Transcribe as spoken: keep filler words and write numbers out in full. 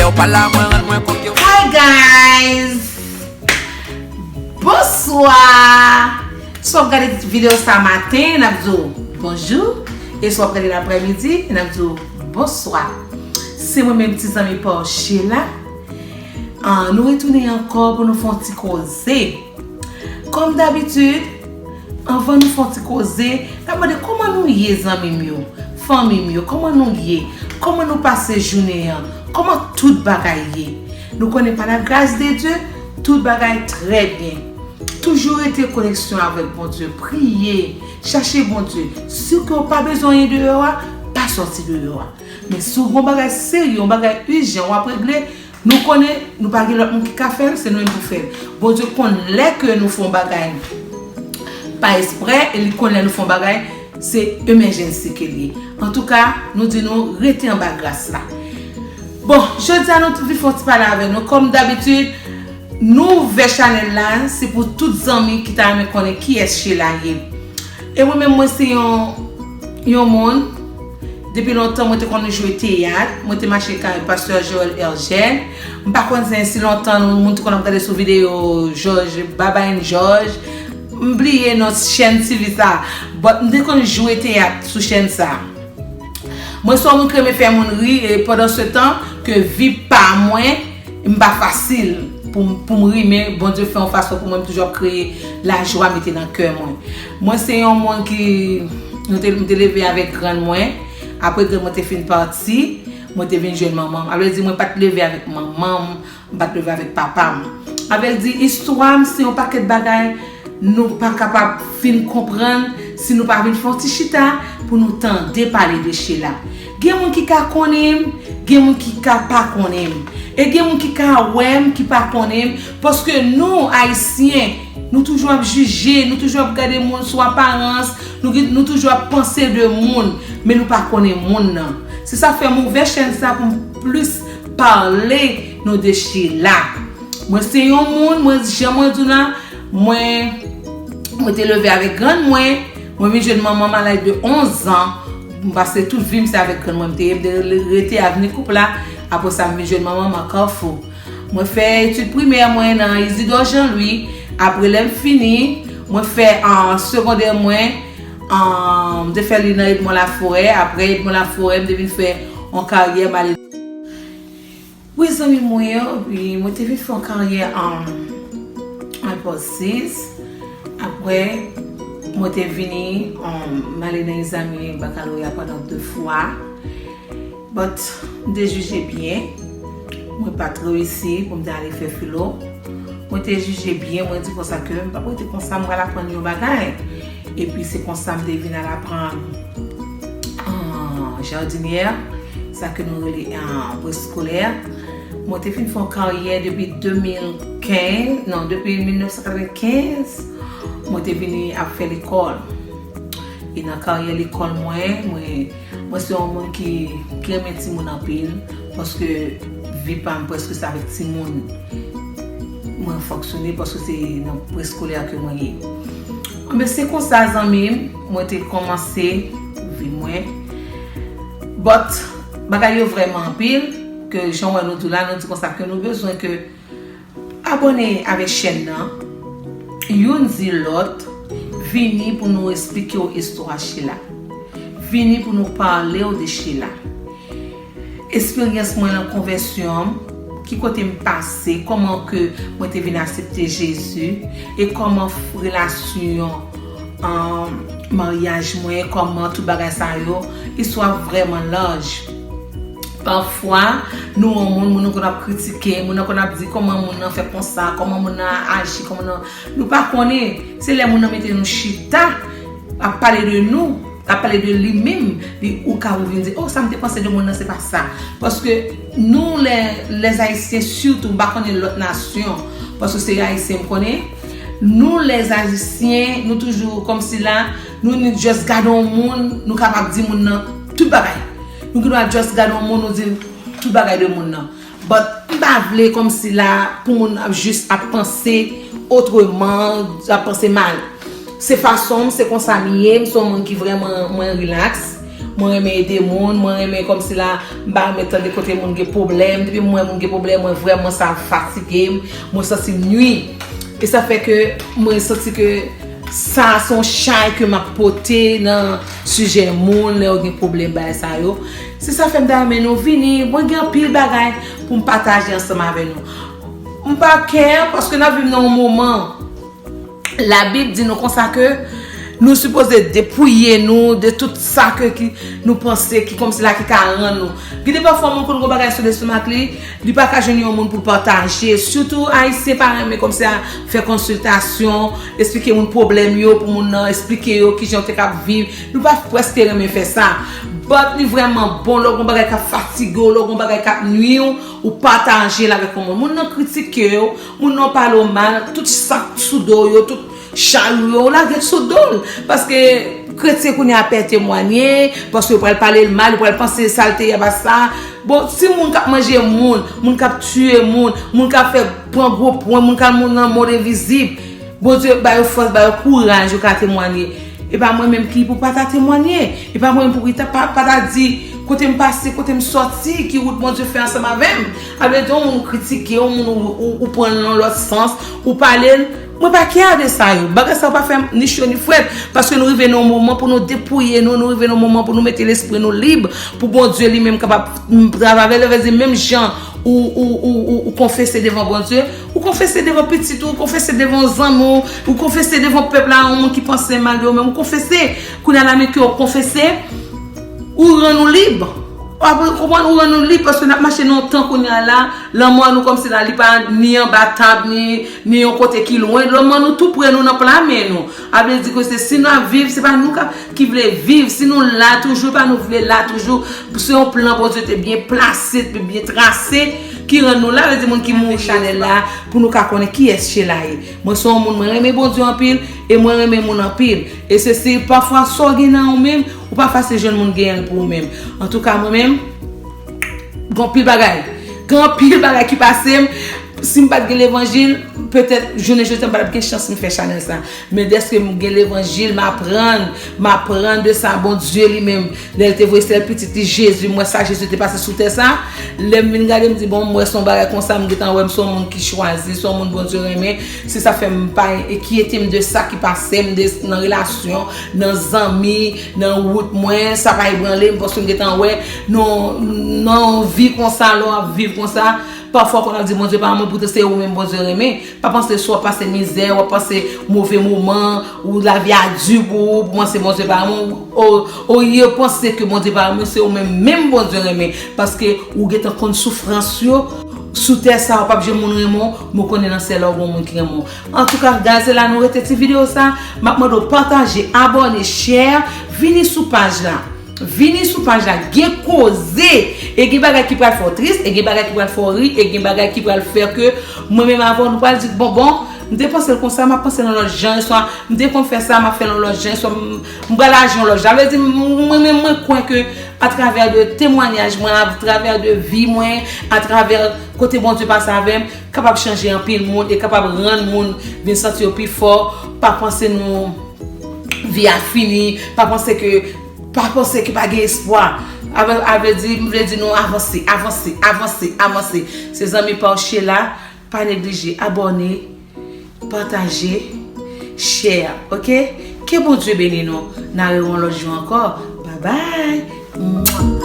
Lè w pa la, mwen rann mwen kont ke. Hi guys! Bonswa! Si w ap gade videyo sa maten, n ap di w bonjou. E si w ap gade l aprèmidi, n ap di w bonswa. Se mwen menm ti zanmi pa w Sheila. Ah, nou retounen ankò pou nou fè yon ti koze. Kòm dabitid, anvan nou fè yon ti koze, n ap mande kòman nou ye zanmi m yo, fanmi m yo, kòman nou ye, kòman nou pase jounen an, kòman tout bagay ye. Nou konnen pa la gras de Dye, tout bagay trè byen. Toujou rete koneksyon avèk Bondye, priye, chache Bondye. Si ke w pa bezwen anyen deyò a, pa sòti deyò a. Men si w gen yon bagay serye, yon bagay ijan w ap regle, nou konnen nou pa gen lòt moun ki ka fè l, se nou menm pou fè l. Bondye konn lè ke nou fè yon bagay pa espre, e li konn lè nou fè yon bagay se emèjensi ke l ye. Antouka, nou di nou rete anba gras la. Bon, jodi a nou vin fè yon ti pale avè nou. Kòm dabitid, nou ouvè chanèl la, se pou tout zanmi ki ta renmen konnen kiyès Sheila ye. E mwen menm, mwen se yon, yon moun, depi lontan mwen te konn jwe teyat, mwen te mache kay pastè Joel Hergel. M pa konn si lontan moun te konn ap gade sou videyo Jòj, Baba and Jòj. M bliye non chèn T V sa. But m te konn jwe teyat sou chèn sa. Mwen se yon moun ki renmen fè moun ri, e pandan se tan ke vi pa mwen, m pa fasil pou, pou m ri, men Bondye fè yon fason pou mwen, m toujou ap kreye lajwa mete nan kè mwen. Mwen se yon moun ki, nou te, m te leve avèk grann mwen, apre grann mwen te fin pati, mwen te vin jwenn manman m. Sa vle di mwen pa t leve avèk manman m, m pa t leve avèk papa m. Sa vle di istwa m se yon pakèt bagay nou pa kapab fin konprann si nou pa vin fè yon ti chita pou nou tande pale de Sheila. Gen moun ki ka konnen m, gen moun ki ka pa konnen m. E gen moun ki ka wè m, ki pa konnen m, paske nou, Ayisyen, nou toujou ap jije, nou toujou ap gade moun sou aparans, nou, gen- nou toujou ap panse de moun, men nou pa konnen moun nan. Se sa k fè m ouvè chèn sa pou m plis pale nou de Sheila. Mwen se yon moun, mwen jan mwen di w la, mwen, mwen te leve avèk grann mwen, mwen vin jwenn manman m a laj de onz an, m pase tout vi m se avèk grann mwen m te ye, m te rete avni koup la, apre sa m vin jwenn manman m an Kafou. Mwen fè etid primè mwen nan Isidore Jean Louis, apre lè m fini, mwen fè an segondè mwen, an, m te fè li nan Edmond Laforêt, apre Edmond Laforêt m te vin fè yon karyè m ale Wi zanmi mwen yo, wi, mwen te vin fè yon karyè an an Pòsis. Apre, mwen te vini, um, m ale nan egzamen bakaloreya pandan de fwa. But, m te jije byen. Mwen pa t reyisi pou m te ale fè filo. Mwen te jije byen, mwen di konsa ke m p ap rete konsa, m pral aprann yon bagay. Epi se konsa m te vin al aprann an jardinyè, sa ke nou rele an preskolè. Mwen te fin fè yon karyè depi de mil kenz, non, depi mil nèf san katrevenkenz, mwen te vini ap fè lekòl. E nan karyè lekòl mwen, mwen, mwen se yon moun ki, ki renmen timoun anpil, paske vi pa m prèske se avèk timoun mwen fonksyone, paske se nan preskolè ke mwen ye. Anben, se konsa, zanmi m, mwen te kòmanse vi mwen. But, bagay yo vrèman anpil, ke jan w wè nou di w la, nou di konsa ke nou bezwen ke abòne avèk chèn nan, youn di lòt, vini pou nou esplike w istwa Sheila. Vini pou nou pale w de Sheila. Esperyans mwen nan konvèsyon m, ki kote m pase, kòman ke mwen te vin aksepte Jezi, e kòman f- relasyon, um, maryaj mwen, kòman tout bagay sa yo, istwa vrèman laj. Pafwa, nou wè moun, moun nan konn ap kritike, moun nan konn ap di kòman moun nan fè konsa, kòman moun nan aji, kòman nan, nou pa konnen. Se lè moun nan mete nou chita, ap pale de nou, ap pale de li menm, li ou ka ou vin di, oh, sa m te panse de moun nan, se pa sa. Paske nou, lè, lèzayisyen, sitou, m pa konnen lòt nasyon, paske se ayisyen m konnen, nou, lèzayisyen, nou toujou kòmsi la, nou, nou just gade yon moun, nou kapab di moun nan tout bagay. Nou gen dwa just gade yon moun, nou di tout bagay de moun nan. But m pa vle kòmsi la pou moun ap jis ap panse otreman, ap panse mal. Se fason m, se konsa m ye, m se yon moun ki vrèman mwen relax. Mwen renmen ede moun, mwen renmen kòmsi la, m pa renmen tande kote moun gen pwoblèm. Depi m wè moun gen pwoblèm, mwen vrèman sa fatige m, mwen santi m nwi. E sa fè ke mwen santi ke sa se yon chay ke m ap pote nan sijè moun lè yo gen pwoblèm bagay sa yo. Se sa fè m ta renmen nou vini, mwen gen anpil bagay pou m pataje ansanm avè nou. M pa kè, paske n ap viv nan yon moman Labib di nou konsa ke nou sipoze depouye nou de tout sa ke ki, nou panse ki kòmsi la ki ka rann nou. Gen de pafwa moun konn gon bagay sou lestomak li, li pa ka jwenn yon moun pou l pataje. Sitou Ayisyen pa renmen kòmsi a fè konsiltasyon, esplike moun pwoblèm yo pou moun nan, esplike yo kijan yo te ka ap viv. Nou pa prèske renmen fè sa. But li vrèman bon lè w gon bagay k ap fatige w, lè w gon bagay k ap nwi w, ou pataje l avèk yon moun. Moun nan kritike w, moun nan pale w mal, tout sa k sou do yo, tout chay ou yo, ou lage l sou do l. Paske kretyen kounye a pè temwanye, paske yo pral pale l mal, yo pral panse sa l te ye a pa sa. Bon, si moun k ap manje moun, moun k ap tiye moun, moun k ap fè pran gwo pwen, moun k ap moun nan mond envizib, Bondye ba yo fòs, ba yo kouraj, yo ka temwanye. E pa mwen menm ki pou pa ta temwanye. E pa mwen menm pou ki ta, pa, pa ta di kote m pase, kote m sòti, ki wout Bondye fè ansanm avè m. A vle di, yon moun ou kritike, yon moun ou, ou, ou pran l nan lòt sans, ou pale l. Mwen pa kè de sa yo. Bagay sa yo pa fè m ni cho ni frèt. Paske nou rive nan yon moman pou nou depouye nou, nou rive nan yon moman pou nou mete lespri nou lib, pou Bondye li menm kapab, mm, travay avè l. Vle di, menm jan ou, ou, ou, ou, ou konfese devan Bondye, ou konfese devan pitit ou, ou konfese devan zanmi w, ou konfese devan pèp la, yon moun ki panse mal de ou menm, ou konfese. Kounye a la, men ke w konfese, ou rann ou lib. W ap konprann, ou rann ou lib, paske n ap mache nan yon tan kounye a la, lanmò nou kòmsi la, li pa ni anba tab, ni, ni yon kote ki lwen. Lanmò nou tou pre nou, nan pla men nou. A vle di ke se si n ap viv, se pa nou ka, ki vle viv. Si nou la toujou, pa nou vle la toujou. Se yon plan Bondye te byen plase, te byen trase, ki rann nou la. Vle di moun ki mouri Chanel la, pou nou ka konnen kiyès Sheila ye. Mwen se yon moun, mwen renmen Bondye anpil, e mwen renmen moun anpil. E se si pafwa sa w gen nan ou menm, ou pa fasil jwenn moun genyen l pou ou menm. Antouka, mwen menm, gen anpil bagay. Gen anpil bagay ki pase m. Si m pa t gen levanjil, petèt, jounen jodi a, m pa t ap gen chans m fè chanèl sa. Men dèske m gen levanjil, m aprann, m aprann de sa, Bondye li menm, lè l te voye sèl pitit li, Jezi, m wè sa Jezi te pase sou tè sa. Lè m vin gade, m di, bon, m wè se yon bagay konsa, m gentan wè m se yon moun ki chwazi, se yon moun Bondye renmen. Se sa fè m pa enkyete m de sa ki pase m, de, nan relasyon, nan zanmi, nan wout mwen, sa pa ebranle m, paske m gentan wè, nan, nan yon vi konsa, lè w ap viv konsa, pafwa w konn ap di, Bondye pa renmen, poutan se ou menm Bondye renmen. Pa panse si w ap pase mizè, w ap pase move moman, ou lavi a di pou ou, pou panse Bondye pa renmen w, o, olye panse ke Bondye pa renmen w, se ou menm, menm Bondye renmen. Paske ou gentan konn soufrans yo sou tè sa, w p ap jwenn moun renmen w, men w konnen nan syèl la, w gen yon moun ki renmen w. Antouka, gazela, nou rete ti videyo sa, m ap mande w pataje, abòne, share, vini sou paj la. Vini sou paj la, gen koze, e gen bagay ki pral fè w tris, e gen bagay ki pral fè w ri, e gen bagay ki pral fè ke mwen menm avè w nou pral di, bon, bon, m te panse l konsa, m ap panse l yon lòt jan, swa m te konn fè sa, m ap fè l yon lòt jan, swa m, m pral aji yon lòt jan. Sa vle di, m, mwen menm, mwen kwè ke atravè de temwanyaj mwen, atravè de vi mwen, atravè kote Bondye pase avè m, kapab chanje anpil moun e kapab rann moun vin santi yo pi fò, pa panse nou vi a fini, pa panse ke, pa panse ke pa gen espwa. A vle, a vle di, m vle di nou avanse, avanse, avanse, avanse. Se zanmi pa w Sheila, pa neglije abòne, pataje, share, ok? Ke Bondye beni nou. N a rewè yon lòt jou ankò. Bye bye. Mwah.